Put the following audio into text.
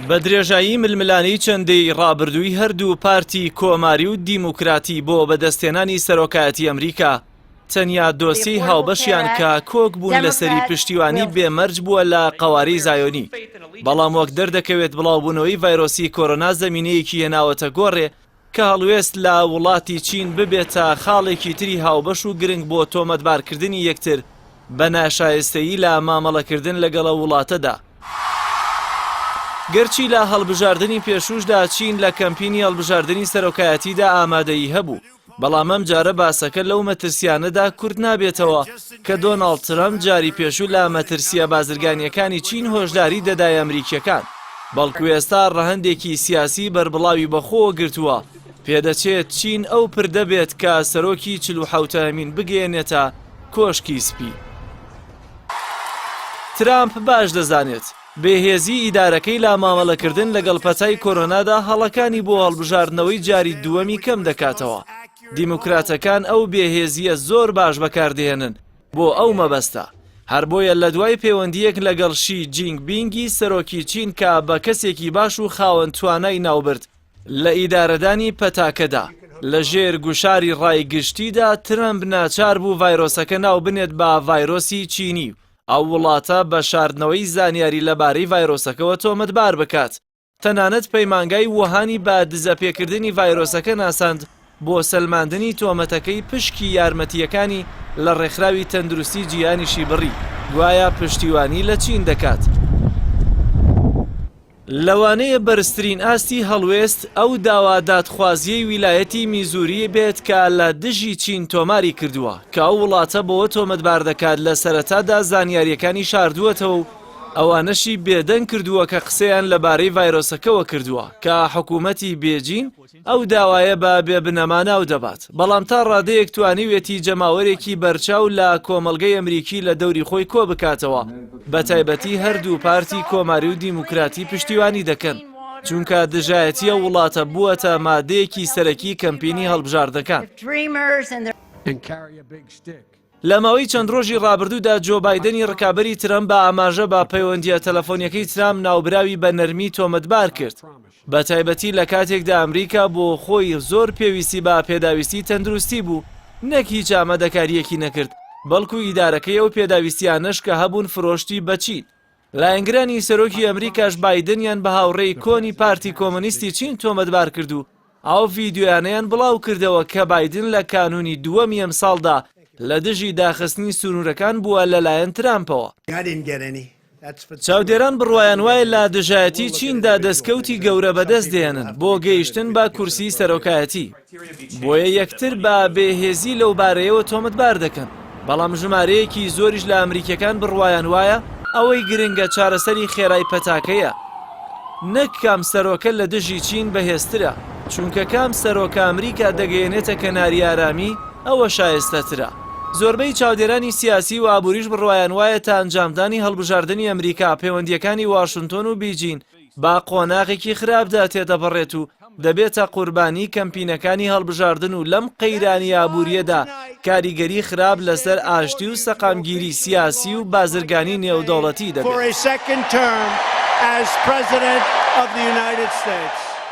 بە درێژایی ململانێی چەند دەیەی ڕابردووی هەردوو پارتی کۆماری و دیموکراتی بۆ بەدەستهێنانی سەرۆکایەتی ئەمریکا، تەنیا دۆسیەی هاوبەشیان کە کۆک بوون لەسەری پشتیوانی بێ مەرج بووە لە قەوارەی زایۆنی، بەڵام وەک دەردەکەوێت بڵاوبوونەوەی ڤایرۆسی کۆرۆنا زەمینەیەکی هێناوەتە گۆڕێ کە هەڵوێست لە وڵاتی چین ببێتە خاڵێکی تری هاوبەش و گرنگ بۆ تۆمەتبارکردنی یەکتر بە ناشایستەیی لە مامەڵەکردن لەگەڵ ئەو وڵاتەدا. گەرچی لە هەڵبژاردنی پێشووشدا چین لە کەمپینی هەڵبژاردنی سەرۆکایەتیدا ئامادەیی هەبوو، بەڵام ئەمجارە باسەکە لەو مەترسیانەدا کورت نابێتەوە کە دۆناڵد ترەمپ جاری پێشوو لە مەترسییە بازرگانییەکانی چین هۆشداری دەدایە ئەمریکییەکان، بەڵکو ئێستا ڕەهەندێکی سیاسی بەربڵاوی بەخۆوە گرتووە، پێدەچێت چین ئەو پردە بێت کە سەرۆکی چلوحەوتەمین بگەیەنێتە کۆشکی سپی. ترامپ باش دەزانێت بێهێزیی ئیدارەکەی لە مامەڵەکردن لەگەڵ پەتای کۆرۆنادا هەڵەکانی بۆ هەڵبژاردنەوەی جاری دووەمی کەم دەکاتەوە. دیموکراتەکان ئەو بێهێزییە زۆر باش بەکاردەهێنن بۆ ئەو مەبەستە. هەر بۆیە لە دوای پەیوەندییەک لەگەڵ شی جینگ بینگی سەرۆکی چین کە بە کەسێکی باش و خاوەن توانای ناوبرد لە ئیدارەدانی پەتاکەدا، لە ژێر گوشاری ڕای گشتیدا ترەمپ ناچار بوو ڤایرۆسەکە ناو بنێت بە ڤایرۆسی چینی و ئەو وڵاتە بە شاردنەوەی زانیاری لەبارەی ڤایرۆسەکەوە تۆمەتبار بکات. تەنانەت پەیمانگای ووهانی بە دزەپێکردنی ڤایرۆسەکە ناساند بۆ سەلماندنی تۆمەتەکەی پشکی یارمەتییەکانی لە ڕێکخراوی تەندروستی جیهانیشی بڕی گوایا پشتیوانی لە چین دەکات. لەوانەیە بەرزترین ئاستی هەڵوێست ئەو داوا دادخوازییەی ویلایەتی میزوری بێت کە لە دژی چین تۆماری کردووە، کە ئەو وڵاتە بەوە تۆمەتبار دەکات لە سەرەتادا زانیارییەکانی شاردووەتەوە و ئەوانەشی بێدەنگ کردووە کە قسەیان لەبارەی ڤایرۆسەکەوە کردووە کە حکوومەتی بێجین ئەو داوایە بە بێ بنەما ناو دەبات، بەڵام تا ڕادەیەک توانیویەتی جەماوەرێکی بەرچاو لە کۆمەڵگەی ئەمریکی لە دەوری خۆی کۆ بکاتەوە، بەتایبەتی هەردوو پارتی کۆماری و دیموکراتی پشتیوانی دەکەن، چونکە دژایەتی ئەو وڵاتە بووەتە مادەیەکی سەرەکی کەمپینی هەڵبژاردنەکان. لە ماوەی چەند ڕۆژی ڕابردوودا جۆ بایدنی ڕکابەری ترەمپ بە ئاماژە بە پەیوەندییە تەلەفۆنیەکەی ترامپ ناوبراوی بە نەرمی تۆمەتبار کرد، بە تایبەتی لە کاتێکدا ئەمریکا بۆ خۆی زۆر پێویستی بە پێداویستی تەندروستی بوو، نەک هیچ ئامادەکارییەکی نەکرد، بەڵکو ئیدارەکەی ئەو پێداویستیانەش کە هەبوون فرۆشتی بە چین. لایەنگرانی سەرۆکی ئەمریکاش بایدنیان بە هاوڕێی کۆنی پارتی کۆمۆنیستی چین تۆمەتبار کرد و ئەو ڤیدیۆیانەیان بڵاوکردەوە کە بایدن لە کانوونی دووەمی ئەمساڵدا لە دژی داخستنی سنوورەکان بووە لەلایەن ترامپەوە. چاودێران بڕوایان وایە لە دژایەتی چیندا دەستکەوتی گەورە بەدەست دێنن بۆ گەیشتن بە کورسی سەرۆکایەتی، بۆیە یەکتر بە بێهێزی لەو بارەیەوە تۆمەتبار دەکەن، بەڵام ژمارەیەکی زۆریش لە ئەمریکیەکان بڕوایان وایە ئەوەی گرنگە چارەسەری خێرای پەتاکەیە نەک کام سەرۆکە لە دژی چین بەهێزترە، چونکە کام سەرۆکە ئەمریکا دەگەیەنێتە کەناری ئارامی ئەوە شایستەترە. زۆربەی چاودێرانی سیاسی و ئابووریش بڕوایان وایە تا ئەنجامدانی هەڵبژاردنی ئەمریکا پەیوەندییەکانی واشنتۆن و بیجین بە قۆناغێکی خراپدا تێدەپەڕێت و دەبێتە قوربانی کەمپینەکانی هەڵبژاردن و لەم قەیرانی ئابوورییەدا کاریگەری خراپ لەسەر ئاشتی و سەقامگیری سیاسی و بازرگانی نێودەوڵەتی دەبێت.